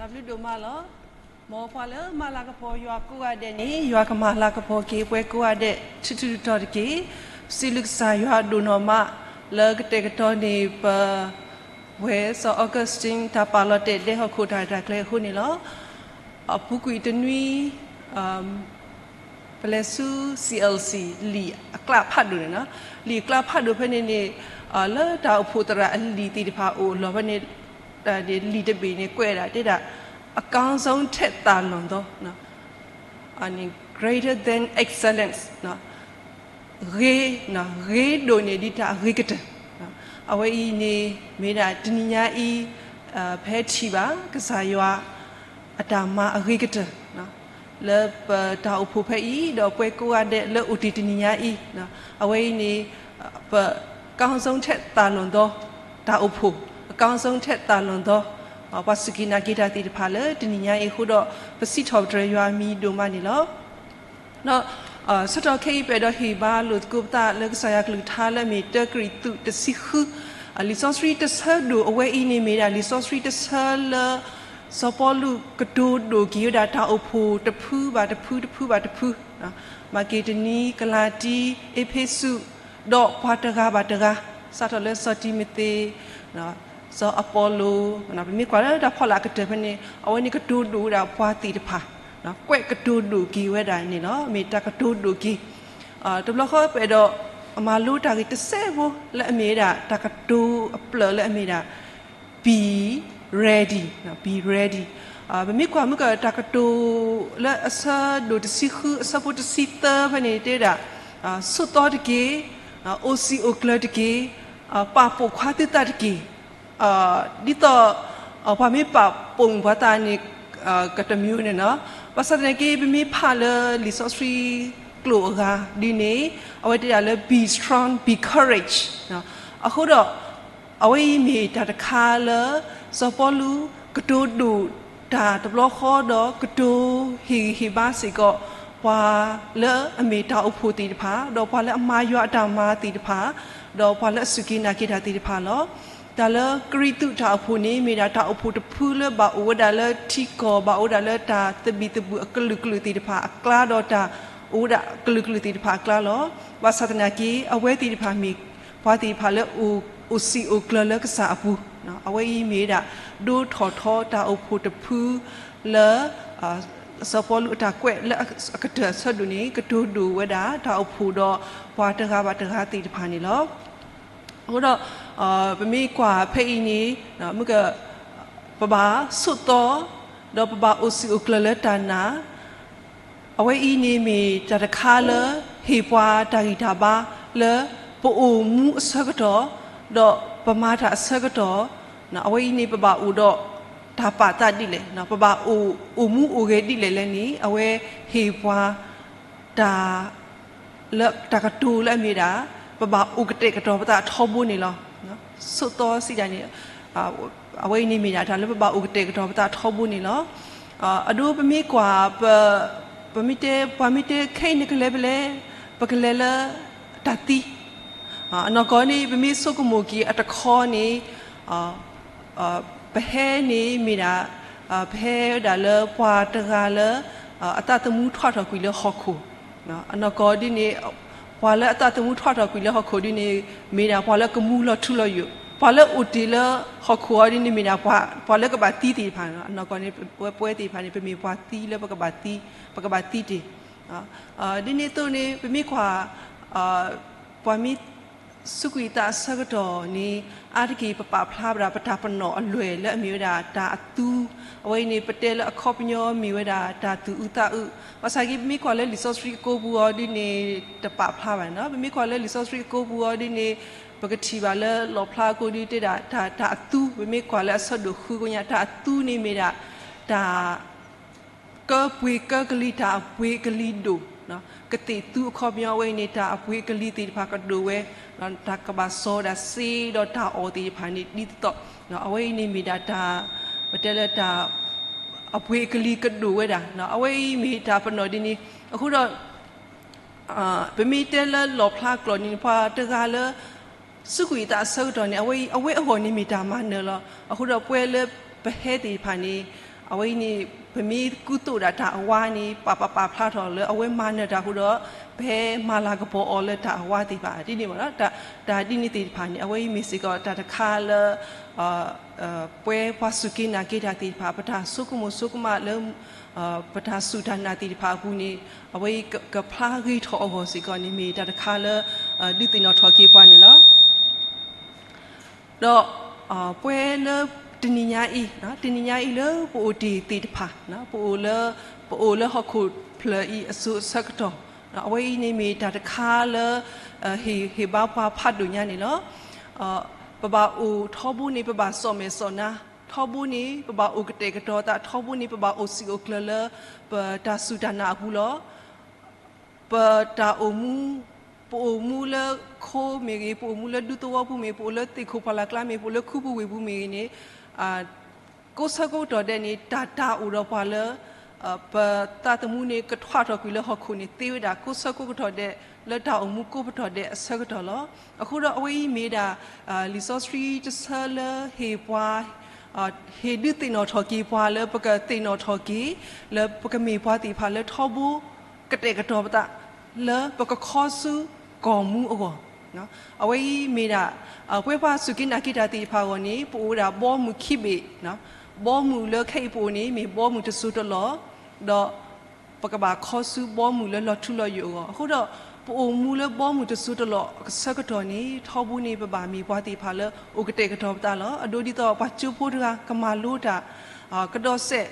တၢ်ဘျုးဒိၣ်မးလီၤ. မ်ပှၤလၢမၤလၤကပီၤယွၤကိးဂၤဒဲးန့ၣ် ယွၤကမၤလၤကပီၤက့ၤပှၤကိးဂၤဒဲး ထူးထူးတီၤတီၤတက့ၢ်. စံးဘျုးကစၢ်ယွၤဒိၣ်နီၢ်မး လၢကတဲာ်ကတီၤန့ၢ်ပဝဲစီၤ Augustine တၢ်ပာ်လီၤတဲာ်ဒဲဟီၣ်ခိၣ်တၢ်ရဲၣ်တၢ်ကျဲၤအဃိန့ၣ်လီၤ. အပူၤကွံာ်တနွံ ပလဲၤဆူ C L C လံာ်အကျါဖးဒိၣ်န့ၣ်လီၤ. လံာ်အကျါဖးဒိၣ်ဖဲန့ၣ်န့ၣ် လၢတၢ်အိၣ်ဖှိၣ်သရၣ်အလံာ်သ့ၣ်တဖၣ်အိၣ်အလီၢ်ဖဲန့ၣ် လံာ်တဘ့ၣ်န့ၣ် ကွဲးဒၣ်တဲဒၣ် အကောင်းဆုံးထက်သာလွန်သော greater than excellence ဂ့ၤ ဂ့ၤဒိၣ်န့ၢ်ဒံးတၢ်အဂ့ၤကတၢၢ်. အဝဲအံၤန့ၣ် မ့ၢ်ဒၣ်တနံၤညါအံၤ ဖဲထံၣ်ဘၣ် ကစၢ်ယွၤ အတၢ်မၤအဂ့ၤကတၢၢ် လၢပတၢ်အိၣ်ဖှိၣ်ဖဲအံၤ ဒီးပှၤကိးဂၤဒဲးလၢအိၣ်တ့ၢ်တနံၤညါအံၤ အဝဲအံၤန့ၣ် ပ အကောင်းဆုံးထက်သာလွန်သော တၢ်အိၣ်ဖှိၣ် အကောင်းဆုံးထက်သာလွန်သော ပှၤစူၢ်က့ၤနာ်က့ၤတၢ်သ့ၣ်တဖၣ်လၢတနံၤညါအံၤအဃိဒီး ပစံးထီၣ်ပတြၢၤယွၤအမံၤဒိၣ်မးန့ၣ်လီၤ. ဆၢကတီၢ်ခဲအံၤ ပအဲၣ်ဒိးဟ့ၣ်ဘါလိာ်သကိးပသးလၢကစၢ်ယွၤကလုၢ်ကထါလၢအမ့ၢ် တၢကရံၣ်သူး တဆံဃု လံာ်စီဆှံတဆၢဒိၣ်အဝဲအံၤန့ၣ်မ့ၢ်ဒၣ် လံာ်စီဆှံတဆၢလၢ စီၤပီလူးကတိၤဒိၣ်က့ၤဝဲဒၣ်တၢ်အိၣ်ဖှိၣ်တဖုဘၣ်တဖုတဖုဘၣ်တဖု မၤက့ဒနံ ကလၤတံ အ့းဖ့းစူး ဒီးပှၤတဂၤဘၣ်တဂၤ စးထီၣ်လၢစီၤတံၤမသ့း စီၤအပီလိၣ် ပမ့ၢ်ကွၢ်လၢတၢ်ဖီလာ်အကတၢၢ်ဖဲန့ၣ် အဝဲန့ၣ်ကတိၤဒိၣ်ဝဲဒၣ်ပှၤသ့ၣ်တဖၣ် ကွဲးကတိၤဒိၣ်က့ၤဝဲဒၣ်န့ၣ်လီၤ. မ့ၢ်တၢ်ကတိၤဒိၣ်က့ၤ တဘျီဃီပအဲၣ်ဒိး မၤလိတၢ်ဂ့ၢ်တစဲးဖိလၢအမ့ၢ်ဝဲဒၣ် တၢ်ကတိၤအပျၢၢ်လၢအမ့ၢ်ဒၣ် be ready, be ready. ပမ့ၢ်ကွၢ်မုၢ်ကတၢၢ်တၢ်ကတိၤလၢအဆၢဒိၣ်တဆံဃု အဆၢဖိတဆံသၢဖဲန့ၣ်တဲဝဲဒၣ် ဆိးသီတက့ၢ်, အိၣ်စံာ်အိၣ်ကျၢၤတက့ၢ်, ပာ်ပိာ်ခွါသုသးတက့ၢ်. ဒ်သိး ပှၤမ့ၢ်ပာ်ပိာ်မုၣ်ပှၤသးန့ၣ် ကတမံၤန့ၣ်လီၤ. ဘၣ်ဆၣ်သနာ်က့ ပမ့ၢ်ဖးလၢလံာ်စီဆှံကျိာ်အဂၤဒ်န့ၣ် အဝဲတဲဒၣ်လၢ be strong, be courage. အဃိဒီး အဝဲအံၤမ့ၢ်တၢ်တခါလၢ စီၤပီလူးကတိၤဒိၣ်တၢ်တဘျီဃီဒီး ကတိၤဟ့ၣ်ဂံၢ်ဟ့ၣ်ဘါစ့ၢ်ကီး ပှၤလၢအမ့ၢ်တၢ်အိၣ်ဖှိၣ်သ့ၣ်တဖၣ် ဒီးပှၤလၢအမၤယွၤအတၢ်မၤသ့ၣ်တဖၣ် ဒီးပှၤလၢအစူၢ်က့ၤနာ်က့ၤတၢ်သ့ၣ်တဖၣ်လီၤ. တၢ်လၢကရံၣ်သူးတၢ်အိၣ်ဖှိၣ်န့ၣ် မ့ၢ်ဒၣ်တၢ်အိၣ်ဖှိၣ်တဖုလၢဘၣ်အိၣ်ဝဲဒၣ်လၢထံကီၢ် ဘၣ်အိၣ်ဝဲဒၣ်လၢတၢ်သဘံၣ်သဘုၣ်အကလုာ်ကလုာ်သ့ၣ်တဖၣ်အကျါ ဒီးတၢ်အိၣ်ဝဲဒၣ်အကလုာ်ကလုာ်သ့ၣ်တဖၣ်အကျါလီၤ. ဘၣ်ဆၣ်သနာ်က့ အဝဲသ့ၣ်တဖၣ်မ့ၢ် ပှၤသ့ၣ်တဖၣ်လၢ အိၣ်စံာ်အိၣ်ကျၢၤလၢကစၢ်အပူၤ, အဝဲအံၤမ့ၢ်ဝဲဒၣ် ဒိထီၣ်ထီတၢ်အိၣ်ဖှိၣ်တဖုလၢ စီၤပီလူးအတၢ်ကွဲးလၢအကတၢၢ်အဆၢဒိၣ်န့ၣ် ကတိၤဒိၣ်ဝဲဒၣ်တၢ်အိၣ်ဖှိၣ်ဒီးပှၤတဂၤဘၣ်တဂၤသ့ၣ်တဖၣ်န့ၣ်လီၤ. အဃိဒီး ပမ့ၢ်ကွၢ်ဖဲအံၤန့ၣ် မ့ၢ်က ပဘၣ်ဆိးသီ ဒီးပဘၣ်အိၣ်စံာ်အိၣ်ကျၢၤလၢတၢ်နာ် အဝဲအံၤန့ၣ်မ့ၢ်တၢ်တခါလၢ ဟ့ၣ်ပှၤတၢ်ဂံၢ်တၢ်ဘါလၢ ပအိၣ်မူအဆၢကတီၢ် ဒီးပမၤတၢ်အဆၢကတီၢ် အဝဲအံၤန့ၣ် ပဘၣ်အိၣ်ဒီးတၢ်ပာ်သးဒ်လဲၣ်, ပဘၣ်အိၣ်မူအိၣ်ဂဲၤဒ်လဲၣ်လဲၣ်န့ၣ် အဝဲဟ့ၣ်ပှၤ တၢ် လၢတၢ်ကတိၤလၢအမ့ၢ်ဒၣ် ပဘၣ်အိၣ်ကတဲာ်ကတီၤပသးထီဘိန့ၣ်လီၤ. ဆိးသီစံးဒ်န့ၣ် အဝဲအံၤန့ၣ်မ့ၢ်ဒၣ်တၢ်လၢပဘၣ်အိၣ်ကတဲာ်ကတီၤပသးထီဘိန့ၣ်လီၤ. အဒိပမ့ၢ်ကွၢ် ပမ့ၢ်တဲ ပှၤမ့ၢ်တဲခဲအံၤန့ၣ်ကလဲၤဖဲလဲၣ်, ပကလဲၤလၢတၢ်သံ အနီၢ်ကီၢ်န့ၣ် ပမ့ၢ်ဆိကမိၣ်က့ၤအတခီန့ၣ် ပဟဲန့ၣ်မ့ၢ်ဒၣ် ပဟဲဒၣ်လၢပှၤတဂၤလၢ အသးသမူထွဲထီၣ်ကွံာ်လၢဟီၣ်ခိၣ် အနီၢ်ကီၢ်ဒ်န့ၣ် ပှၤလၢအသးသမူထွဲထီၣ်ကွံာ်လၢဟီၣ်ခိၣ်ဒ်န့ၣ် မ့ၢ်ဒၣ်ပှၤလၢကမူလီၤထူလီၤယိာ်, ပှၤလၢအိၣ်တ့ၢ်လၢဟီၣ်ခိၣ်အီၤဒ်န့ၣ် မ့ၢ်ဒၣ်ပှၤလၢကဘၣ်သံသ့ၣ်တဖၣ်န့ၣ်လီၤ. အနီၢ်ကီၢ်န့ၣ် ပဝဲပဝဲသ့ၣ်တဖၣ်န့ၣ် ပမ့ၢ်ပှၤသံလၢပကဘၣ်သံ, ပကဘၣ်သံတ့ၢ် ဒ်န့ၣ်အသိးန့ၣ် ပမ့ၢ်ကွၢ် ပှၤမ့ၢ်စူးကွံာ်သးအဆၢကတီၢ်န့ၣ် အါတက့ၢ်ပပာ်ဖျါဝဲဒၣ် ပတၢ်ပနီၣ်အလွဲၢ်လၢအမ့ၢ်ဝဲဒၣ်တၢ်အသူ, အဝဲအံၤန့ၣ် ပတဲလၢအခီပညီမ့ၢ်ဝဲဒၣ်တၢ်သူၣ်အုးသးအုး, ဘၣ်ဆၣ်က့ ပမ့ၢ်ကွၢ်လၢလံာ်စီဆှံအကိပူၤအီၤဒ်န့ၣ် တပာ်ဖျါဘၣ်န့ၣ်လီၤ. ပမ့ၢ်ကွၢ်လၢလံာ်စီဆှံအကိပူၤအီၤဒ်န့ၣ် ပကထံၣ်ဘၣ်လၢလီၣ်ဖျါအကိဒ်တဲဒၣ် တၢ် တၢ်အသူ, ပမ့ၢ်ကွၢ်လၢအဆၢဒိၣ်ဃုကိညါ တၢ်အသူန့ၣ်မ့ၢ်ဒၣ် တၢ် ကၢပှ့ၤကၢကလံၤ တၢ်အပှ့ၤကလံၤဒိၣ်, ကသ့ၣ်သူအခီပညီအဝဲအံၤန့ၣ် တၢ်အပှ့ၤကလံၤသ့ၣ်တဖၣ်ကဒိၣ်ဝဲ, တၢ်ကဘၣ်စီၤဝဲဒၣ်စ့ဒီးတၢ်အီၣ်သ့ၣ်တဖၣ်န့ၣ် ဒ်သိးသိး, အဝဲအံၤန့ၣ်မ့ၢ်ဒၣ်တၢ် ပတဲလၢတၢ် အပှ့ၤကလံၤကဒိၣ်ဝဲဒၣ်, အဝဲအံၤမ့ၢ်တၢ်ပနီၣ်ဒ်န့ၣ်, အဃိဒီး ပမ့ၢ်တဲလၢလီၣ်ဖျါကျိာ်န့ၣ် ပှၤတဂၤလၢ စူးကွံာ်အသးအဆၢကတီၢ်န့ၣ် အဝဲအံၤ အဝဲအဂီၢ်န့ၣ်မ့ၢ်တၢ်မၤနၢၤလီၤ. အဃိဒီးပဝဲလၢပဟဲသ့ၣ်တဖၣ်န့ၣ် အဝဲအံၤန့ၣ် ပမ့ၢ်ကူသိးဒၣ်တၢ်အဝါန့ၣ် ပပာ်ပာ်ဖျါထီၣ်လၢအဝဲမၤနၢၤတၢ်အဃိဒီး ပဟဲမၤလၤကပီၤအီၤလၢတၢ်အဝါသ့ၣ်တဖၣ်ဒ်န့ၣ်မ့ၢ်နီၤ. တၢ်ဒ်န့ၣ်သ့ၣ်တဖၣ်န့ၣ် အဝဲအံၤမ့ၢ်စ့ၢ်ကီးတၢ်တခါလၢ ပဝဲပှၤစူၢ်က့ၤနာ်က့ၤတၢ်သ့ၣ်တဖၣ် ပတၢ်ဆိကမိၣ်ဆိကမးလၢ ပတၢ်စူၢ်တၢ်နာ်သ့ၣ်တဖၣ်အပူၤန့ၣ် အဝဲအံၤကဖျါဂ့ၤထီၣ်အဂီၢ်စ့ၢ်ကီးန့ၣ် မ့ၢ်တၢ်တခါလၢ ဒုးသ့ၣ်နီၣ်ထီၣ်က့ၤပှၤန့ၣ်လီၤ. ဒီး ပဝဲလၢတနံၤညါအံၤ, တနံၤညါအံၤလၢပအိၣ်တ့ၢ်သ့ၣ်တဖၣ်, ပအိၣ်လၢ ပအိၣ်လၢဟီၣ်ခိၣ်ဖျၢၣ်အံၤအစိၤအဆၢကတီၢ်, အဝဲအံၤန့ၣ်မ့ၢ်တၢ်တခါလၢ ဟ့ၣ်ဟ့ၣ်ဘါပှၤဖးဒိၣ်ညါန့ၣ်လီၤ. ပဘၣ်အိၣ်ထီဘိန့ၣ် ပဘၣ်စီၣ်မဲာ်စီၣ်နါ, ထီဘိန့ၣ် ပဘၣ်အိၣ်ကတဲာ်ကတီၤသး, ထီဘိန့ၣ် ပဘၣ်အိၣ်စံၣ်အိၣ်ကျၢၤလၢ ပတၢ်စူၢ်တၢ်နာ်အပူၤလီၤ. ပတၢ်အိၣ်မူ, ပအိၣ်မူလၢခိမ့ၢ်ဂ့ၤ, ပအိၣ်မူလၢဒူသဝီပူၤမ့ၢ်, ပအိၣ်လၢသ့ၣ်ခိၣ်ဖီလာ်ကျါမ့ၢ်, ပအိၣ်လၢခူပူၤဝ့ၢ်ပူၤမ့ၢ်ဂ့ၤန့ၣ်, ကိးဆၢကိးကတီၢ်ဒဲးန့ၣ် တၢ်တၢ်အိၣ်ဒီးပှၤလၢ ပသးသမူန့ၣ် ကထွးထီၣ်ကွံာ်လၢဟီၣ်ခိၣ်န့ၣ် သ့ဝဲဒၣ်ကိးဆၢကိးကတီၢ်ဒဲး လၢတၢ်အိၣ်မူကိးပတီၢ်ဒဲးအဆၢကတီၢ်လီၤ. အဃိဒီးအဝဲအံၤမ့ၢ်ဒၣ် လံာ်စီဆှံတဆၢလၢဟ့ၣ်ပှၤ ဟ့ၣ်ဒုးသ့ၣ်နီၣ်ထီၣ်က့ၤပှၤလၢပကသ့ၣ်နီၣ်ထီၣ်က့ၤ လၢပကမ့ၢ်ပှၤသ့ၣ်တဖၣ်လၢထီဘိ ကတဲာ်ကတီၤပသး လၢပကခီဆူကီၢ်မူအဂီၢ်, အဝဲအံၤမ့ၢ်ဒၣ် ပဝဲပှၤစူၢ်က့ၤနာ်က့ၤတၢ်သ့ၣ်တဖၣ်အဂီၢ်န့ၣ် ပအိၣ်ဝဲဒၣ်ဘီမုၢ်ခံဘ့ၣ်, ဘီမုၢ်လၢခဲအံၤပအိၣ်န့ၣ် မ့ၢ်ဘီမုၢ်တစိၤတလီၢ်, ဒီး ပကဘၣ်ခီဆူဘီမုၢ်လၢလီၤထူလီၤယိာ်အဂီၢ်. အဃိဒီး ပအိၣ်မူလၢဘီမုၢ်တစိၤတလီၢ်အဆၢကတီၢ်န့ၣ် ထီဘိန့ၣ် ပဘၣ်မ့ၢ်ပှၤသ့ၣ်တဖၣ်လၢအိၣ်ကတဲာ်ကတီၤပသးလီၤ. အဒိဒ်သိးပှၤကၠိဖိတဂၤကမၤလိတၢ် ကဒီးစဲး,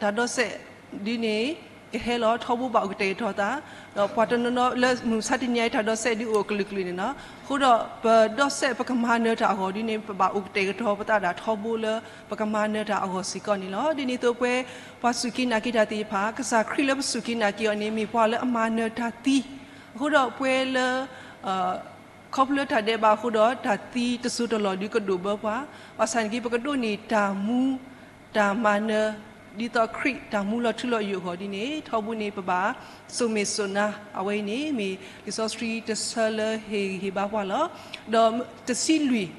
တၢ်ဒီးစဲးဒ်န့ၣ် ကဟဲလီၤ ထီဘိဘၣ်အိၣ်ကတဲာ်ကတီၤသး, ဒီးပှၤတနီၤနီၤလၢမုၢ်မဆါတနံၤအံၤ တၢ်ဒီးစဲးဒ်အိၣ်အကလုာ်ကလုာ်န့ၣ်လီၤ. အဃိဒီး ပဒီးစဲးပကမၤနၢၤတၢ်အဂီၢ်ဒ်န့ၣ် ပဘၣ်အိၣ်ကတဲာ်ကတီၤပသးဒၣ်ထီဘိလၢ ပကမၤနၢၤတၢ်အဂီၢ်စ့ၢ်ကီးန့ၣ်လီၤ. ဒ်န့ၣ်အသိးပဝဲ ပှၤစူၢ်က့ၤနာ်က့ၤတၢ်သ့ၣ်တဖၣ် ကစၢ်ခရံာ်လၢပစူၢ်က့ၤနာ်က့ၤအီၤန့ၣ် မ့ၢ်ပှၤလၢအမၤနၢၤတၢ်သံ, အဃိဒီးပဝဲလၢ ခီဖျိလၢတၢ်ဒဲးဘးအဃိဒီး တၢ်သံတစိၤတလီၢ်ဒုးကဒိၣ်ဘၢပှၤ, ဘၣ်ဆၣ်န့ၣ်က့ၤ ပကဒိးန့ၢ်တၢ်မူ တၢ်မၤနၢၤ ဒ်သိးခရံာ်တၢ်မူလီၤထူလီၤယိာ်အဂီၢ်ဒ်န့ၣ် ထီဘိန့ၣ် ပဘၣ်စိၣ်မဲာ်စိၣ်နါ အဝဲအံၤန့ၣ် မ့ၢ်လံာ်စီဆှံတဆၢလၢဟ့ၣ်ဂံၢ်ဟ့ၣ်ဘါပှၤလီၤ. ဒီးတဆံလွံၢ်,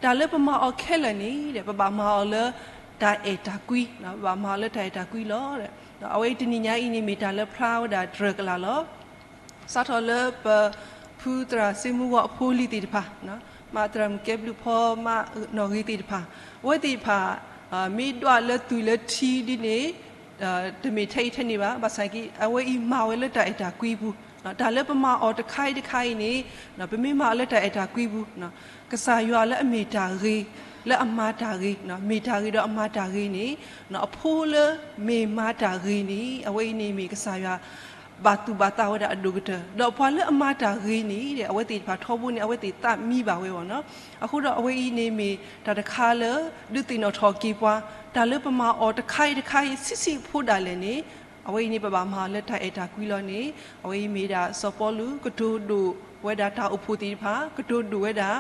တၢ်လၢပမၤအီၤခဲလၢာ်န့ၣ် ပဘၣ်မၤအီၤလၢတၢ်အဲၣ်တၢ်ကွံ, ပဘၣ်မၤအီၤလၢတၢ်အဲၣ်တၢ်ကွံလီၤ. အဝဲအံၤတနံၤညါအံၤန့ၣ် မ့ၢ်တၢ်လၢဖျါဝဲဒၣ်တြၢၤကလာ်လီၤ. စးထီၣ်လၢပဖုသရၣ်စ့မူဂီၤအဖိလံၤသ့ၣ်တဖၣ်, မးသရၣ်မုၣ်ကဲဘျုးဖီ မးနီၢ်ဂ့ၤသ့ၣ်တဖၣ်, အဝဲသ့ၣ်တဖၣ် မ့ၢ်ဒွးလၢသွံၣ်လၢထံဒ်န့ၣ် တမ့ၢ်ထဲအံၤထဲန့ၣ်ဘၣ်. ဘၣ်ဆၣ်က့ အဝဲအံၤမၤဝဲလၢတၢ်အဲၣ်တၢ်ကွံပူၤ, တၢ်လၢပမၤအီၤတခါအံၤတခါအံၤန့ၣ် ပမ့ၢ်မၤအီၤလၢတၢ်အဲၣ်တၢ်ကွံပူၤ, ကစၢ်ယွၤလၢအမ့ၢ်တၢ်ဂ့ၤ, လၢအမၤတၢ်ဂ့ၤ, မ့ၢ်တၢ်ဂ့ၤဒီးအမၤတၢ်ဂ့ၤန့ၣ် အဖိလၢမ့ၢ်မၤတၢ်ဂ့ၤန့ၣ် အဝဲအံၤန့ၣ်မ့ၢ်ကစၢ်ယွၤ ဘၣ်သူၣ်ဘၣ်သးဝဲဒၣ်အဒိၣ်ကတၢၢ်, ဒီးပှၤလၢအမၤတၢ်ဂ့ၤန့ၣ် အဝဲသ့ၣ်တဖၣ်ထီဘိန့ၣ် အဝဲသ့ၣ်သးမံဘၣ်ဝဲအီၤနီၤ. အဃိဒီးအဝဲအံၤန့ၣ်မ့ၢ်တၢ်တခါလၢ ဒုးသ့ၣ်နီၣ်ထီၣ်က့ၤပှၤ, တၢ်လၢပမၤအီၤတခါအံၤတခါအံၤ ဆံးဆံးဖိဒၣ်လဲာ်န့ၣ် အဝဲအံၤန့ၣ် ပဘၣ်မၤအီၤလၢတၢ်အဲၣ်တၢ်ကွံလီၤန့ၣ် အဝဲအံၤမ့ၢ်ဒၣ်စီၤပီလူး ကတိၤဒိၣ်ဝဲဒၣ်တၢ်အိၣ်ဖှိၣ်သ့ၣ်တဖၣ်, ကတိၤဒိၣ်ဝဲဒၣ်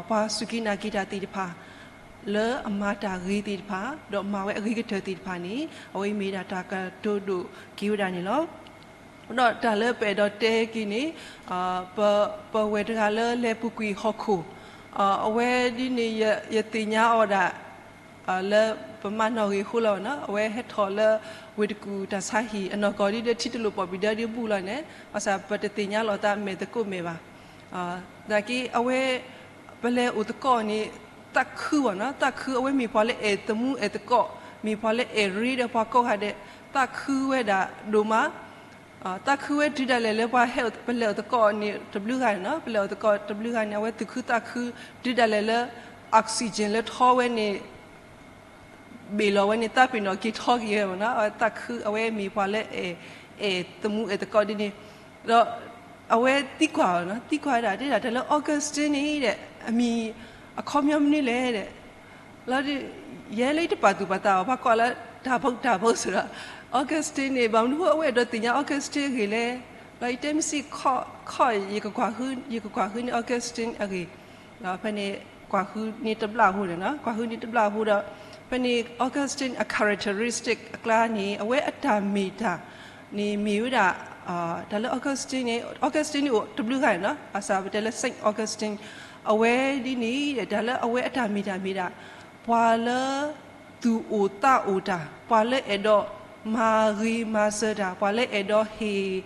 ပှၤစူၢ်က့ၤနာ်က့ၤတၢ်သ့ၣ်တဖၣ် လၢအမၤတၢ်ဂ့ၤသ့ၣ်တဖၣ် ဒီးမၤဝဲအဂ့ၤကတၢၢ်သ့ၣ်တဖၣ်န့ၣ် အဝဲအံၤမ့ၢ်ဒၣ်တၢ်ကတိၤဒိၣ်က့ၤဝဲဒၣ်န့ၣ်လီၤ. ဒီးတၢ်လၢပအဲၣ်ဒိးတဲက့ၤန့ၣ် ပ ပဝဲၢ်တဂၤလၢလဲၤပူၤကွံာ်ဟီၣ်ခိၣ်, အဝဲဒ်န့ၣ် ယသ့ၣ်ညါအီၤဒၣ် လၢပမးနီၢ်ဂ့ၤအဃိလီၤနီၤ. အဝဲဟဲထီၣ်လၢဝ့ၢ်တကူၣ်တၢ်ဆါဟံၣ် အနီၢ်ကီၢ်ဒ်ဒီးထံတလိာ်ပီၣ်ဘံၣ်ဒၢဒ်ဘူၣ်လီၤန့ၣ်, ဘၣ်ဆၣ်ပတသ့ၣ်ညါလီၤသးမဲာ်သကိးမဲာ်ဘၣ်. သနာ်က့အဝဲ ပလဲၤအိၣ်သကိးန့ၣ် သးခုဘၣ်နီၤ, သးခု အဝဲမ့ၢ်ပှၤလၢအဲၣ်သမူအဲၣ်သကိး, မ့ၢ်ပှၤလၢအဲၣ်ရ့ဒီးပှၤကိးဂၤဒဲး, သးခုဝဲဒၣ်ဒိၣ်မး သးခုဝဲတုၤဒၣ်လဲာ်လၢပှၤဟဲ ပလဲၤအိၣ်သကိးန့ၣ်တဘျုးဂၤန့ၣ်နီၤ, ပလဲၤအိၣ်သကိးတဘျုးဂၤန့ၣ် အဝဲသူၣ်ခုသးခု တုၤဒၣ်လဲာ်လၢ oxygen လၢထီဝဲန့ၣ် ဘ့ၣ်လီၤဝဲန့ၣ် သးပ့ၤနီၣ်က့ၤထီက့ၤဝဲမ့ၢ်နီၤ, သးခု အဝဲမ့ၢ်ပှၤလၢအဲၣ် အဲၣ်သမူအဲၣ်သကိးဒ်န့ၣ်, ဒီး အဝဲသံကွၢ် သံကွၢ်ဝဲဒၣ် တဲဒၣ်တၢ်လၢ Augustine န့ၣ်ဒီး အမံၤအခီပညီမနုၤလဲၣ်ဒီး လီၤဒုး ယဲလၢယတပာ်သူၣ်ပာ်သးဘၣ် ပှၤကွၢ်လၢတၢ်ဘိတၢ်ဘိစ့ၢ်ဒီး Augustine န့ၣ် ဘၣ်မနုၤဃိအဝဲအဲၣ်ဒိးသ့ၣ်ညါ Augustine အဂ့ၢ်လဲၣ်, လီၤယတဲမ့ၢ်စ့ၢ်ခီၣ် ယကကွၢ်ဃု ယကကွၢ်ဃုန့ၣ် Augustine အဂ့ၢ်, ဖဲန့ၣ် ကွၢ်ဃုန့ၣ်တဘျီဖိန့ၣ် ကွၢ်ဃုန့ၣ်တဘျီဖိဒီး ဖဲန့ၣ် Augustine အ characteristic အကျါန့ၣ် အဝဲအတၢ်မ့ၢ်တၢ်န့ၣ်မ့ၢ်ဝဲဒၣ် တၢ်လၢ Augustine န့ၣ် Augustine န့ၣ်အိၣ်တဘျုးဂၤန့ၣ်နီၤ, ဘၣ်ဆၣ်ပတဲလၢ Saint Augustine အဝဲဒ်န့ၣ် တၢ်လၢအဝဲအတၢ်မ့ၢ်တၢ်မ့ၢ်ဒၣ် ပှၤလၢ သူၣ်အိၣ်သးအိၣ်တၢ်, ပှၤလၢအဲၣ်ဒိးမၤဂ့ၤမၤစၢၤတၢ်, ပှၤလၢအဲၣ်ဒိးဟ့ၣ်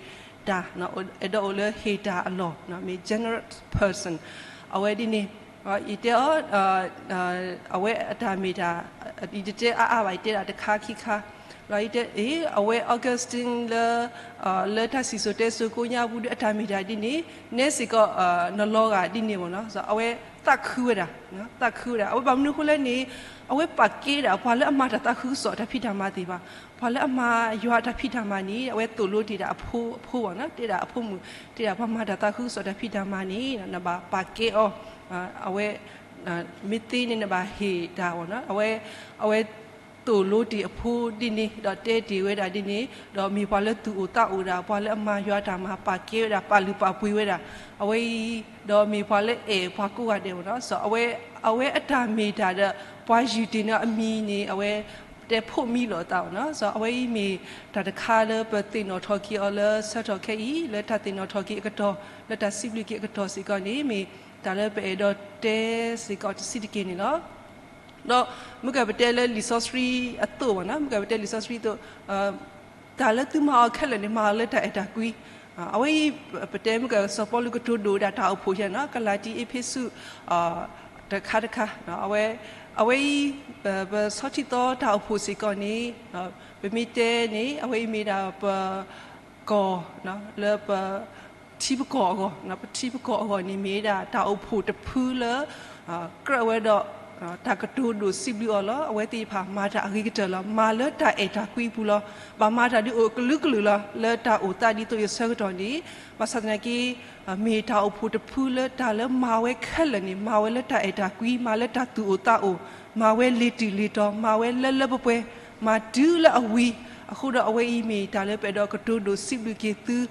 တၢ်, အဲၣ်ဒိးအိၣ်လၢဟ့ၣ်တၢ်အလီၢ်, မ့ၢ် generous person. အဝဲဒ်န့ၣ်, ယတဲအီၤ, အဝဲအတၢ်မ့ၢ်တၢ်, ယတတဲအါအါဘၣ်, ယတဲဒၣ်တခါခံခါ, ဒီးယတဲ, အဝဲ Augustine လၢ လၢတၢ်စံၣ်စိၤတဲစိၤကိးညါပူၤဒီး အတၢ်မ့ၢ်တၢ်ဒ်န့ၣ်, နဲစ့ၢ်ကီး နလီၤဂာ်ဒ်န့ၣ်မ့ၢ်နီၤ. အဝဲသးခုဝဲဒၣ်, သးခုဝဲဒၣ်. အဝဲဘၣ်မနုၤအဃိလဲၣ်န့ၣ်, အဝဲပာ်ကဲဒၣ်ပှၤလၢအမၤတၢ်သးခုကစီၣ်တၢ်ဖံးတၢ်မၤသ့ၣ်တဖၣ်, ပှၤလၢအမၤယွၤတၢ်ဖံးတၢ်မၤန့ၣ် အဝဲသိၣ်လိတ့ၢ်ဒၣ်အဖိ, အဖိဘၣ်နီၤ, တဲဒၣ်အဖိမုၣ်, တဲဒၣ်ပှၤမၤတၢ်သးခုကစီၣ်တၢ်ဖံးတၢ်မၤန့ၣ် နဘၣ်ပာ်ကဲအီၤ, အဝဲ မ့ၢ်သ့န့ၣ်နဘၣ်ဟ့ၣ်တၢ်ဘၣ်နီၤ. အဝဲ, အဝဲသိၣ်လိတ့ၢ်အဖိဒ်န့ၣ် ဒီးတဲတ့ၢ်ဝဲဒၣ်ဒ်န့ၣ်, ဒီးမ့ၢ်ပှၤလၢသူၣ်အိၣ်သးအိၣ်ဒၣ်, ပှၤလၢအမၤယွၤတၢ်မၤ ပာ်ကဲဝဲဒၣ်, ပာ်လုၢ်ပာ်ပှ့ၤဝဲဒၣ်, အဝဲအံၤ, ဒီးမ့ၢ်ပှၤလၢအဲၣ်ပှၤကိးဂၤဒဲးဘၣ်နီၤ. အဝဲ, အဝဲအတၢ်မ့ၢ်တၢ်ဒီး ပှၤယုၢ်တ့ၢ်န့ၢ်အမံၤန့ၣ် အဝဲတဲဖိးမံလိာ်အသးဘၣ်နီၤ. အဝဲအံၤမ့ၢ်တၢ်တခါလၢပသ့ၣ်နီၣ်ထီၣ်က့ၤအီၤလၢဆၢကတီၢ်ခဲအံၤ, လၢတၢ်သ့ၣ်နီၣ်ထီၣ်က့ၤအကတီၢ်, လၢတၢ်စံးဘျုးက့ၤအကတီၢ်စ့ၢ်ကီးန့ၣ် မ့ၢ်တၢ်လၢပအဲၣ်ဒိးတဲစ့ၢ်ကီးတဆံးတက့ၢ်န့ၣ်လီၤ. ဒီးမ့ၢ်ကပတဲလၢလံာ်စီဆှံအသိးဘၣ်နီၤ, မ့ၢ်ကပတဲလံာ်စီဆှံအသိး, တၢ်လၢသုမၤအီၤခဲလၢာ်န့ၣ် မၤအီၤလၢတၢ်အဲၣ်တၢ်ကွံ. အဝဲအံၤ, ပတဲမ့ၢ်ကစီၤပီလူးကတိၤဒိၣ်ဝဲဒၣ်တၢ်အိၣ်ဖှိၣ်ယဲနီၤ, ကလၤတံ အ့းဖ့းစူး, တခါတခါ, အဝဲ, အဝဲအံၤ, ပဆီထံသီတၢ်အိၣ်ဖှိၣ်စ့ၢ်ကီးန့ၣ်, ပမ့ၢ်တဲန့ၣ် အဝဲအံၤမ့ၢ်ဒၣ်ပ ကီၢ်, လၢပထံပကီၢ်အဂီၢ်, ပထံပကီၢ်အဂီၢ်န့ၣ် မ့ၢ်ဒၣ်တၢ်အိၣ်ဖှိၣ်တဖုလၢ ကြၢးဝဲဒီး တၢ်ကတိၤဒိၣ်စံးဘျုးအီၤလီၤ. အဝဲသ့ၣ်တဖၣ်မၤတၢ်အဂ့ၤကတၢၢ်လီၤ. မၤလၢတၢ်အဲၣ်တၢ်ကွံအပူၤလီၤ. ဘၣ်မၤတၢ်ဒ်အိၣ်ကလုာ်ကလုာ်လီၤ. လၢတၢ်အိၣ်သးဒ်သိးယဆၢကတီၢ်န့ၣ်, ဘၣ်ဆၣ်သနာ်က့ မ့ၢ်တၢ်အိၣ်ဖှိၣ်တဖုလၢတၢ်လၢမၤဝဲခဲလၢာ်န့ၣ် မၤဝဲလၢတၢ်အဲၣ်တၢ်ကွံ, မၤလၢတၢ်သူၣ်အိၣ်သးအိၣ်, မၤဝဲလ့ၤတုၤလ့ၤတီၤ, မၤဝဲလၢလၢပှဲၤပှဲၤ, မၤတုၤလၢအဝံၤ, အဃိဒီးအဝဲအံၤမ့ၢ်တၢ်လၢပအဲၣ်ဒိးကတိၤဒိၣ်စံးဘျုးက့ၤသု, ဒ်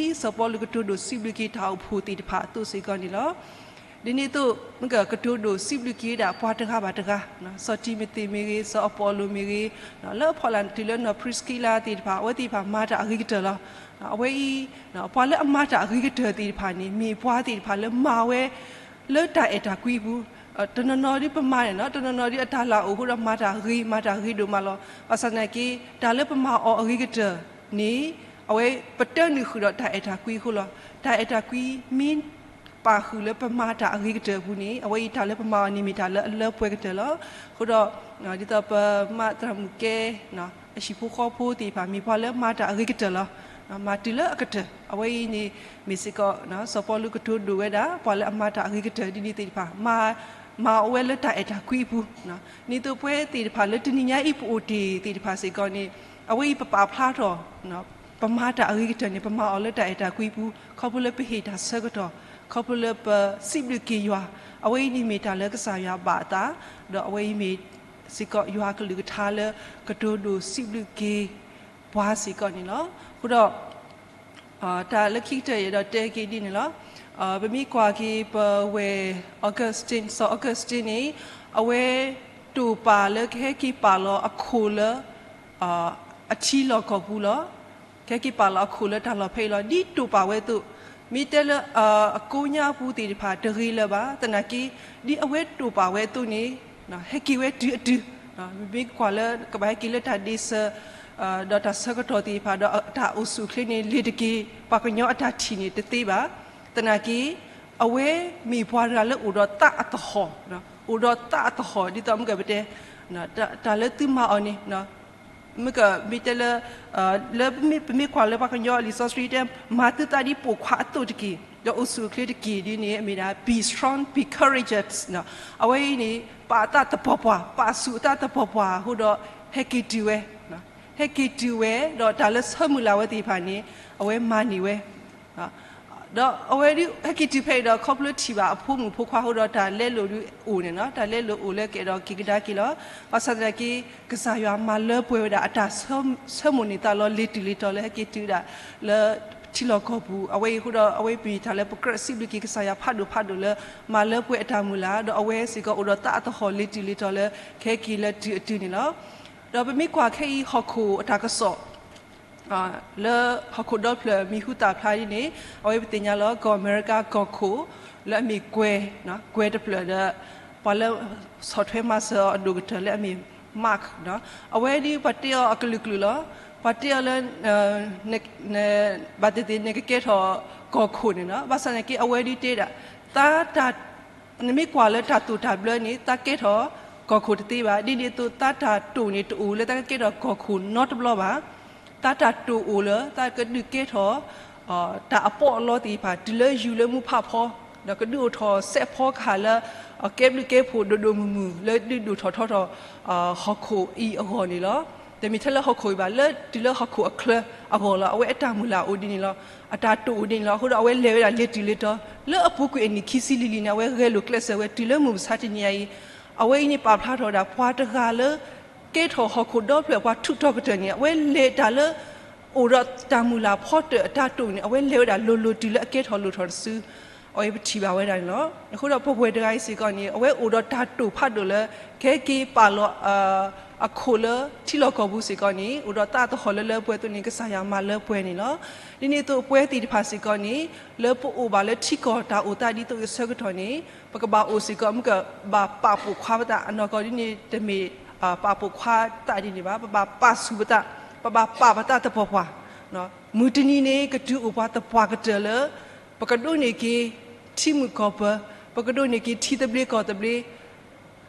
စီၤပီလူးကတိၤဒိၣ်စံးဘျုးက့ၤတၢ်အိၣ်ဖှိၣ်သ့ၣ်တဖၣ်အသိးစ့ၢ်ကီးန့ၣ်လီၤ. ဒ်န့ၣ်အသိး မ့ၢ်ကကတိၤဒိၣ်စံးဘျုးက့ၤဝဲဒၣ်ပှၤတဂၤဘၣ်တဂၤ, စီၤတံၤမသ့းမ့ၢ်ဂ့ၤ, စီၤအပီလူးမ့ၢ်ဂ့ၤ, လၢအဖီလာ်တုၤလၢနီၢ်ပြံးစကံလါသ့ၣ်တဖၣ်, အဝဲသ့ၣ်တဖၣ်မၤတၢ်အဂ့ၤကတၢၢ်လီၤ. အဝဲအံၤ, ပှၤလၢအမၤတၢ်အဂ့ၤကတၢၢ်သ့ၣ်တဖၣ်န့ၣ် မ့ၢ်ပှၤသ့ၣ်တဖၣ်လၢမၤဝဲ လၢတၢ်အဲၣ်တၢ်ကွံအပူၤ, တနီၤနီၤဒ်ပမၤန့ၣ်နီၤ, တနီၤနီၤဒ်အတၢ်လၢအအိၣ်အဃိဒီးမၤတၢ်ဂ့ၤ, မၤတၢ်ဂ့ၤဒိၣ်မးလီၤ. ဘၣ်ဆၣ်သနာ်က့ တၢ်လၢပမၤအီၤအဂ့ၤကတၢၢ်န့ၣ် အဝဲပတၢနုာ်ဃုာ်ဒီးတၢ်အဲၣ်တၢ်ကွံအဃိလီၤ. တၢ်အဲၣ်တၢ်ကွံမ့ၢ်ပာ်ဃုာ်လၢပမၤတၢ်အဂ့ၤကတၢၢ်အပူၤန့ၣ် အဝဲအံၤတၢ်လၢပမၤအီၤန့ၣ်မ့ၢ်တၢ်လၢအလၢပှဲၤကတၢၢ်လီၤ. အဃိဒီး ဒ်သိးပမါသရၣ်မုၣ်ကဲ အဟံၣ်ဖိဃီဖိသ့ၣ်တဖၣ် မ့ၢ်ပှၤလၢမၤတၢ်အဂ့ၤကတၢၢ်လီၤ. မၤတုၤလၢအကတၢၢ်, အဝဲအံၤန့ၣ် မ့ၢ်စ့ၢ်ကီး စီၤပီလူးကတိၤဒိၣ်ဝဲဒၣ် ပှၤလၢအမၤတၢ်အဂ့ၤကတၢၢ်ဒ်န့ၣ်သ့ၣ်တဖၣ် မၤအီၤဝဲလၢတၢ်အဲၣ်တၢ်ကွံအပူၤ, ဒ်သိးပဝဲသ့ၣ်တဖၣ်လၢတနံၤညါအံၤပအိၣ်တ့ၢ်သ့ၣ်တဖၣ်စ့ၢ်ကီးန့ၣ် အဝဲအံၤပပာ်ဖျါထီၣ် ပမၤတၢ်အဂ့ၤကတၢၢ်န့ၣ် ပမၤအီၤလၢတၢ်အဲၣ်တၢ်ကွံအပူၤ ခီဖျိလၢပဟ့ၣ်တၢ်ဆၢကတီၢ်, ခီဖျိလၢပစံးဘျုးက့ၤယွၤ, အဝဲအံၤန့ၣ်မ့ၢ်တၢ်လၢကစၢ်ယွၤဘၣ်အသး, ဒီးအဝဲအံၤမ့ၢ်စ့ၢ်ကီးယွၤအကလုၢ်ကထါလၢကတိၤဒိၣ်စံးဘျုးက့ၤပှၤစ့ၢ်ကီးန့ၣ်လီၤ. အဃိဒီး တၢ်လၢခံကတၢၢ်ယအဲၣ်ဒိးတဲက့ၤဒ်န့ၣ်လီၤ. ပမ့ၢ်ကွၢ်က့ၤပဝဲၢ် Augustine, စီၤ Augustine န့ၣ် အဝဲတိာ်ပာ်လၢကဟဲက့ၤပာ်လီၤအခိၣ်လၢ အထံလီၢ်ကီၢ်ပူၤလီၤ. ကဟဲက့ၤပာ်လီၤအခိၣ်လၢတၢ်လီၢ်ဖဲအံၤလီၤ. ဒ်တိာ်ပာ်ဝဲအသိး, မ့ၢ်တဲလၢ အကိးညါပူၤသ့ၣ်တဖၣ်တဂ့ၤလၢၤဘၣ်. သနာ်က့ ဒ်အဝဲတိာ်ပာ်ဝဲအသိးန့ၣ် ဟဲက့ၤဝဲတုၤအတုၤ, မ့ၢ်ကွၢ်လၢကဘၣ်ဟဲက့ၤလၢတၢ်ဒ့စၢၤ ဒီးတၢ်ဆၢကတီၢ်သ့ၣ်တဖၣ် ဒီးတၢ်အိၣ်ဆူၣ်အိၣ်ချ့န့ၣ် လ့ၤတက့ၤ ပှၤကညီအတၢ်ထံၣ်န့ၣ်တသ့ဘၣ်. သနာ်က့ အဝဲမ့ၢ်ပှၤတဂၤလၢအိၣ်ဒီးသးအသဟီၣ်, အိၣ်ဒီးသးအသဟီၣ် ဒ်သိးမ့ၢ်ကပတဲ တၢ်လၢသုမၤအီၤန့ၣ် မ့ၢ်ကမ့ၢ်တဲလၢ လၢပမ့ၢ်ကွၢ်လၢပှၤကညီအလံာ်စီဆှံတဲ မၤသုသးဒ်ပိာ်ခွါအသိးတက့ၢ်, ဒီးအိၣ်ဆူၣ်အိၣ်ချ့တက့ၢ်ဒ်န့ၣ် အမ့ၢ်ဒၣ် be strong, be courageous အဝဲအံၤန့ၣ် ပာ်အသးသပှၢ်ပှၢ်, ပာ်ဆူၣ်အသးသပှၢ်ပှၢ်အဃိဒီး ဟဲက့ၤတုၤဝဲ, ဟဲက့ၤတုၤဝဲ ဒီးတၢ်လၢဆၢမုၢ်လၢ်ဝဲသ့ၣ်တဖၣ်န့ၣ် အဝဲမၤန့ၢ်ဝဲ ဒီးအဝဲဒ်ဟဲက့ၤတုၤဖဲအံၤဒီး ခီဖျိထံၣ်ဘၣ်အဖိမုၣ်ဖိခွါအဃိဒီး တၢ်လဲလိာ်ဒ်အိၣ်န့ၣ်နီၤ, တၢ်လဲလိာ်အိၣ်လၢကအဲၣ်ဒိးက့ၤကဒါက့ၤလီၤ. ဘၣ်ဆၣ်သနာ်က့ ကစၢ်ယွၤမၤလၢပှဲၤဝဲဒၣ်အတၢ်ဆၢမိၣ်န့ၢ်သးလီၤ လ့ၤတုၤလ့ၤတီၤလၢဟဲက့ၤတုၤဒၣ်လၢထံလီၢ်ကီၢ်ပူၤ, အဝဲအံၤအဃိဒီး အဝဲပမ့ၢ်တၢ်လၢပကြၢးစံးဘျုးက့ၤကစၢ်ယွၤဖးဒိၣ်ဖးဒိၣ်လၢ မၤလၢပှဲၤအတၢ်မုၢ်လၢ် ဒီးအဝဲစ့ၢ်ကီးအိၣ်ဒီးသးအသဟီၣ်လ့ၤတုၤလ့ၤတီၤလၢ ကဟဲက့ၤလၢတုၤအတုၤန့ၣ်လီၤ. ဒီးပမ့ၢ်ကွၢ်ခဲအံၤဟီၣ်ခိၣ်အတၢ်ကစီၣ် လၢဟီၣ်ခိၣ်ဒီဖျၢၣ်မံၤဟူသၣ်ဖျါဒ်န့ၣ် အဝဲပသ့ၣ်ညါလီၤ ကီၢ်အမဲရကၤကီၢ်ခိၣ် လၢအမ့ၢ်ကွဲၤ, ကွဲၤတဖျၢၣ်ဒီး ပှၤလၢဆီၣ်ထွဲမၤစၢၤအီၤအဒိၣ်ကတၢၢ်လၢအမ့ၢ် mark အဝဲဒ်ပှၤတဲအီၤအကလုာ်ကလုာ်လီၤ. ပှၤတဲအီၤလၢ ဘၣ်သ့ၣ်သ့ၣ်နကကဲထီၣ်ကီၢ်ခိၣ်န့ၣ်လီၤ. ဘၣ်ဆၣ်သနာ်က့ အဝဲဒ်တဲဒၣ် သးတၢ် နမ့ၢ်ကွၢ်လၢတၢ်တိာ်တၢ်ဘျၢန့ၣ် သးကဲထီၣ်ကီၢ်ခိၣ်တသ့ဘၣ်. ဒ်န့ၣ်အသိး သးတၢ်တိာ်န့ၣ်တအိၣ်လၢသးကကဲထီၣ်ကီၢ်ခိၣ်နီတဘျီဘၣ်. သးတၢ်တိာ်အိၣ်လၢ သးကဒုးကဲထီၣ် တၢ်အပီးအလီသ့ၣ်တဖၣ် တုၤလၢယူၤလၢမူဖးဖီ ဒီးကဒုးအိၣ်ထီၣ်စဲးဖီကဟၣ်လၢ ကဲဘျုးကဲဖှိၣ်ဒိၣ်ဒိၣ်မုၢ်မုၢ် လၢဒုးဒိၣ်ထီၣ်ထီထီၣ် ဟီၣ်ခိၣ်အံၤအဂီၢ်န့ၣ်လီၤ. တမ့ၢ်ထဲလၢဟီၣ်ခိၣ်အံၤဘၣ် လၢတုၤလၢဟီၣ်ခိၣ်အချၢအဂီၢ်လီၤ. အဝဲအတၢ်မုၢ်လၢ်အိၣ်ဒ်န့ၣ်လီၤ. အတၢ်တိာ်အိၣ်ဒ်န့ၣ်လီၤ. အဃိဒီးအဝဲလဲၤဝဲဒၣ်လၢတုၤလၢတီၤ လၢအပူၤကွံာ်အနံၣ်ခံဆံလံၤလံၤန့ၣ် အဝဲဂဲၤလိာ်ကျဲးစၢးဝဲတုၤလၢမုၢ်မဆါတနံၤအံၤ အဝဲအံၤန့ၣ်ပာ်ဖျါထီၣ်ဝဲဒၣ် ပှၤတဂၤလၢ ကဲထီၣ်ဟီၣ်ခိၣ်ဒီဖျၢၣ်ပှၤထူးထီၣ်ကတၢၢ်န့ၣ် အဝဲလဲၤတၢ်လၢ အိၣ်ဒီးတၢ်မုၢ်လၢ်ဖီတၢၣ်အတၢ်တိာ်န့ၣ် အဝဲလဲၤဝဲဒၣ်လိၤလိၤတုၤလၢအကဲထီၣ်လိၣ်ထီၣ်တစု အဝဲပထံၣ်ဘၣ်ဝဲဒၣ်န့ၣ်လီၤ. အဃိဒီးပဝဲၢ်တဂၤအံၤစ့ၢ်ကီးန့ၣ် အဝဲအိၣ်ဒီးတၢ်တိာ်ဖးဒိၣ်လၢ ကဟဲက့ၤပာ်လီၤ အခိၣ်လၢထံလီၢ်ကီၢ်ပူၤစ့ၢ်ကီးန့ၣ် အိၣ်ဒီးသးသဟီၣ်လၢလၢပှဲၤပှဲၤအသိးန့ၣ် ကစၢ်ယွၤမၤလၢပှဲၤန့ၣ်လီၤ. ဒ်န့ၣ်အသိးအပှဲၤသ့ၣ်တဖၣ်စ့ၢ်ကီးန့ၣ် လၢပအိၣ်ဘၣ်လၢထံကီၢ်တၢ်အိၣ်သးဒ်သိးအဆၢကတီၢ်န့ၣ် ပကဘၣ်အိၣ်စ့ၢ်ကီး မ့ၢ်ကဘၣ်ပာ်ပိာ်ခွါပသး အနီၢ်ကီၢ်ဒ်န့ၣ် တမ့ၢ် ပာ်ပိာ်ခွါသးဒ်န့ၣ်ဘၣ်. ပဘၣ်ပာ်ဆူၣ်ပသး, ပဘၣ်ပာ်ပသးသပှၢ်ပှၢ်. မုၢ်တနံၤန့ၣ် ကတုၤအိၣ်ပှၤသပှၢ်ကတၢၢ်လၢ ပကဒိးန့ၢ်က့ၤထံမုၢ်ကီၢ်ပၢၤ, ပကဒိးန့ၢ်က့ၤထံသဘျ့ကီၢ်သဘျ့,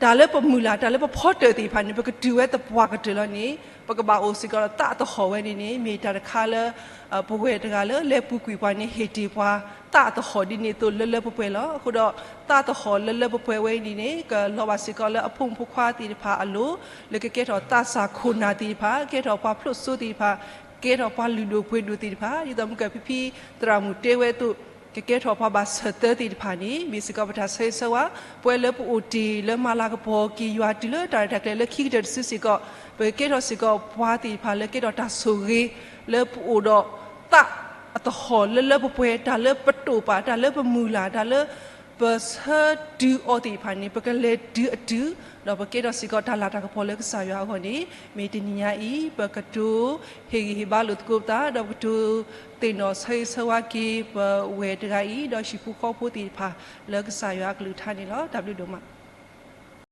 တၢ်လၢပမုၢ်လၢ် တၢ်လၢပဖီတၢၣ်သ့ၣ်တဖၣ်န့ၣ် ပကတုၤဝဲသပှၢ်ကတၢၢ်လီၤန့ၣ် ပကဘၣ်အိၣ်စ့ၢ်ကီးဒီးသးသဟီၣ်ဝဲန့ၣ်န့ၣ် မ့ၢ်တၢ်တခါလၢ ပဝဲၢ်တဂၤလၢလဲၤပူၤကွံာ်ပှၤန့ၣ် ဟ့ၣ်တ့ၢ်ပှၤသးသဟီၣ်ဒ်န့ၣ်အသိးလၢလၢပှဲၤပှဲၤလီၤ. အဃိဒီးသးသဟီၣ်လၢလၢပှဲၤပှဲၤဝဲန့ၣ်န့ၣ် ကလီၤဘၣ်စ့ၢ်ကီးလၢအဖိမုၣ်ဖိခွါသ့ၣ်တဖၣ်အလိၤ လၢကကဲထီၣ်သးစၢ်ခိၣ်နၢ်သ့ၣ်တဖၣ်, ကဲထီၣ်ပှၤဖျိးစိသ့ၣ်တဖၣ်, ကဲထီၣ်ပှၤလုၢ်ဒိၣ်ပှ့ၤဒိၣ်သ့ၣ်တဖၣ်, ဒ်သိးမုၢ်ကဖံဖံသရၣ်မုၣ်တဲဝဲအသိး ကကဲထီၣ်ပှၤဘၣ်ဆၢသၢသ့ၣ်တဖၣ်န့ၣ် မ့ၢ်စ့ၢ်ကီးပတၢ်ဆၢဂ့ၤဆၢဝါ, ပှၤလၢပအိၣ်တ့ၢ်လၢမၤလၤကပီၤက့ၤယွၤတုၤလၢတၢ်ရဲၣ်တၢ်ကျဲၤလၢခံကတၢၢ်တစုစ့ၢ်ကီး, ပကကဲထီၣ်စ့ၢ်ကီးပှၤသ့ၣ်တဖၣ်လၢကဲထီၣ်တၢ်ဆိၣ်ဂ့ၤ လၢပအိၣ်ဒီးသးအသဟီၣ်လၢလၢပှဲၤပှဲၤ, တၢ်လၢပတိာ်ပာ်, တၢ်လၢပမုၢ်လၢ်, တၢ်လၢပဆၢတုၤအီၤသ့ၣ်တဖၣ်န့ၣ် ပကလဲၤတုၤအတုၤ, ဒီးပကဲထီၣ်စ့ၢ်ကီးတၢ်လၤတၢ်ကပီၤလၢကစၢ်ယွၤအဂီၢ်န့ၣ် မ့ၢ်တနံၤညါအံၤ ပကတိၤဟ့ၣ်ဂံၢ်ဟ့ၣ်ဘါလိာ်သကိးပသး, ဒီးပကတိၤသ့ၣ်နီၣ်ဆၢဂ့ၤဆၢဝါက့ၤ ပဝဲၢ်တဂၤအံၤ ဒီးဟံၣ်ဖိဃီဖိသ့ၣ်တဖၣ် လၢကစၢ်ယွၤအကလုၢ်ကထါန့ၣ်လီၤ. တၢ်ဘျုးဒိၣ်မး.